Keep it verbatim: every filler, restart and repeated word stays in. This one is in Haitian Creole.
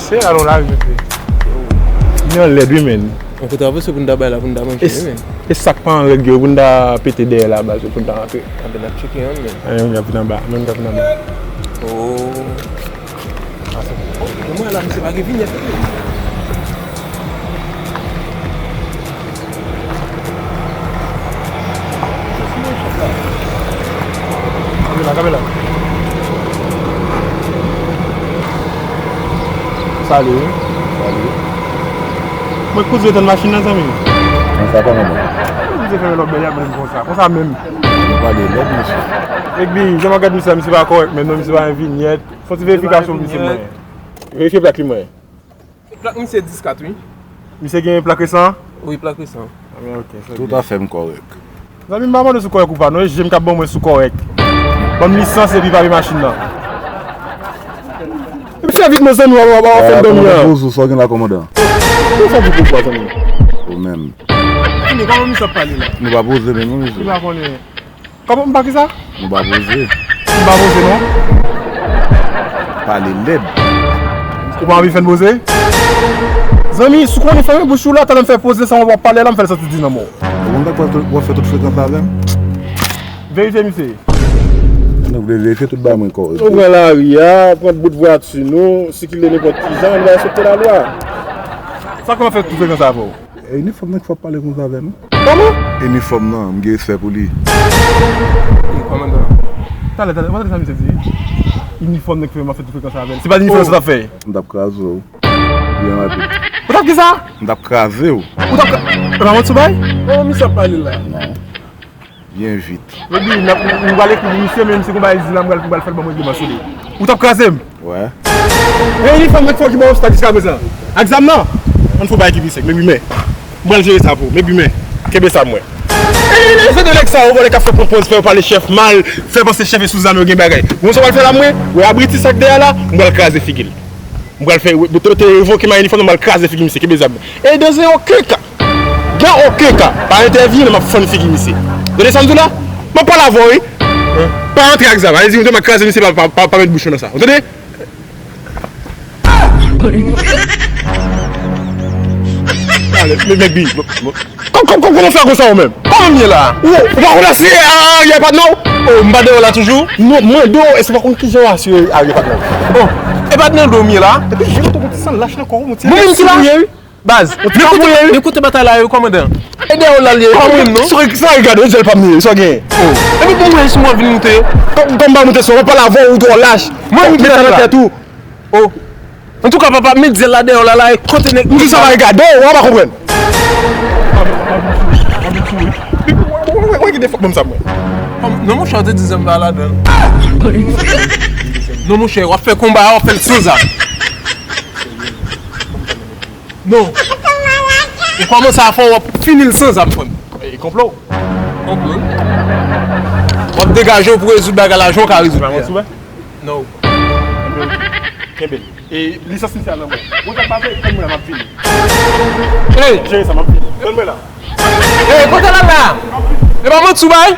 Se alon la, wi, mesye. Nèg yo lèd, wi, men. An kote avanse pou n ta bay la, pou n ta manje, wi, men. E sa k pa an règ yo, pou n ta pete dèyè la, baz, pou n ta rantre. Anben, n ap tcheke, an, men. Anben, n ap vin anba, men n ap vin anba. Oh. Oh, men mwen la, misye pa gen vinyèt, wi. Kanpe la, kanpe la. Salut. Salut. Mwen koze tann machin nan, zanmi. Nan sa kòman bon? Koze fè lòt bèl ya menm konsa. Konsa menm. Ou pale lèd, mesye. Egbi, jan m ap gad misye la, misye pa kòrèk, men non, misye pa gen vinyèt. Fò ti verifikasyon pou misye mwen. Verifye plak li mwen. Plak misye dis kat, wi. Misye gen plak resan? Wi, plak resan. Anben, ok, se byen. Tout afè m kòrèk. Zanmi m, pa mande sou kòrèk ou pa, non, e je m k ap ban mwen sou kòrèk. Ban m lisans epi papye machin nan. Epi fè vit, non, zanmi, w ap, w ap, w ap fè m dòmi an. Kòmandan, poze w, sa w gen la, kòmandan? Ou fè di poukwa, zanmi? Ou menm. Zanmi, kòman misye ap pale la? Nou pa poze menm, non, mesye. Li pa konnen. Kòman m pa ki sa? Nou pa poze. M pa poze, non. Pale lèd. Ou pa anvi fè n poze? Zanmi, si w konnen fèmen bouch ou la, talè m fè poze san w ap pale la, m fè l santi di nan men w. Ou konn sa k w ap fè tout frekans avè m? Verifye, misye. Nou vle verifye tout bagay mwen kò. Nou pran lari a, pran bout vwati nou, sikile nenpòt kijan, nou va respekte lalwa. Sa k w ap fè tout frekans avè w? E inifòm nan ki fè w ap pale konsa avè m? Kòman? Inifòm nan, m gen respè pou li. Wi, kòmandan. Talè, talè, w pa tande sa misye di? Inifòm nan ki fè m ap fè tout frekans avè l. Se pa inifòm sa t ap fè. M t ap kraze w. Byen rapid. Ou t ap ki sa? M t ap kraze w. Ou t ap kra-, ou t ap mande sou bay? Oh, misye ap pale la. Non. Byen vit. Epi, n ap, nou pral ekri pou misye, men misye gon bagay di la, m pral, m pral fè l ban mwen règleman sou li. Ou t ap kraze m? Wè. E inifòm nan ki fè w ki ba w stad jiskaprezan. Ak zam nan? Ann fè w bay ki pi sèk, men bimen. M pral jere sa pou ou, men bimen. Kenbe sa mwen. E, e, e, se de nèg sa yo, nèg k ap fè pran pòz, fè yo pale chèf mal, fè panse chèf e sou zam yo gen bagay. Ou konn sa w pral fè la mwen? Wè abriti sa k dèyè la, m pral kraze figi l. M pral fè, te, te revoke m a inifòm nan, m pral kraze figi misye, kenbe zam nan. E dan se yon keka. Gen okenn ka, pa entèvyou, m ap fann figi misye. Tande sa m di w la? M ap pale avè w, wi. Pa antre ak zam. Ale di m te m ap kraze misye, pa, pa, pa, pa met bouch ou nan sa. Ou tande? Ale, men, men, bi. Kòm, kòm, kòm, kòman fè konsa ou menm? Kòman m ye la? Ou, ou pa konnen si, a, a, Ariel patnè w? Oh, m pa deyò la toujou? Non, mwen deyò, èske w pa konn kijan w asire Ariel patnè w? Oh, e patnè w do m ye la? Epi, jwe tou, ti san lach nan kò w, mon ti. Mwen menm ki la? Baz, men kote, men kote batay la yo, kòmandan? E dèyè w la l ye, pa mwen non. Sa w gade, on dirait pa m ye, sa w gen? Oh. Epi pou mwen, si mwen vin moute. Kòm, kòm pa moute, sa w pale avè w, ou twò lach. Mwen vin moute nan tèt ou. Oh. Antouka, papa, met zyè l la dèyè w la, la, e kote nèg. M di sa va gade w, w pa konprann. Mwen ki defòk banm sa mwen. Non, monchè, w te di zam pa ladan. Non, monchè, w ap fè konba a, w ap fè l san zam. Non. Ou kòmanse a fè, w ap fini l san zam, frè m. E konplo. Konplo. W ap degaje w pou rezoud bagay la, jan w ka rezoud li a. Non. Kenbe l. E lisans misye a nan mwen. Ou t ap pase, tann mwen la, m ap vini. Ey! Jere sa, m ap vini. Tann mwen la. Ey, kote l al la? E pa manti w bay?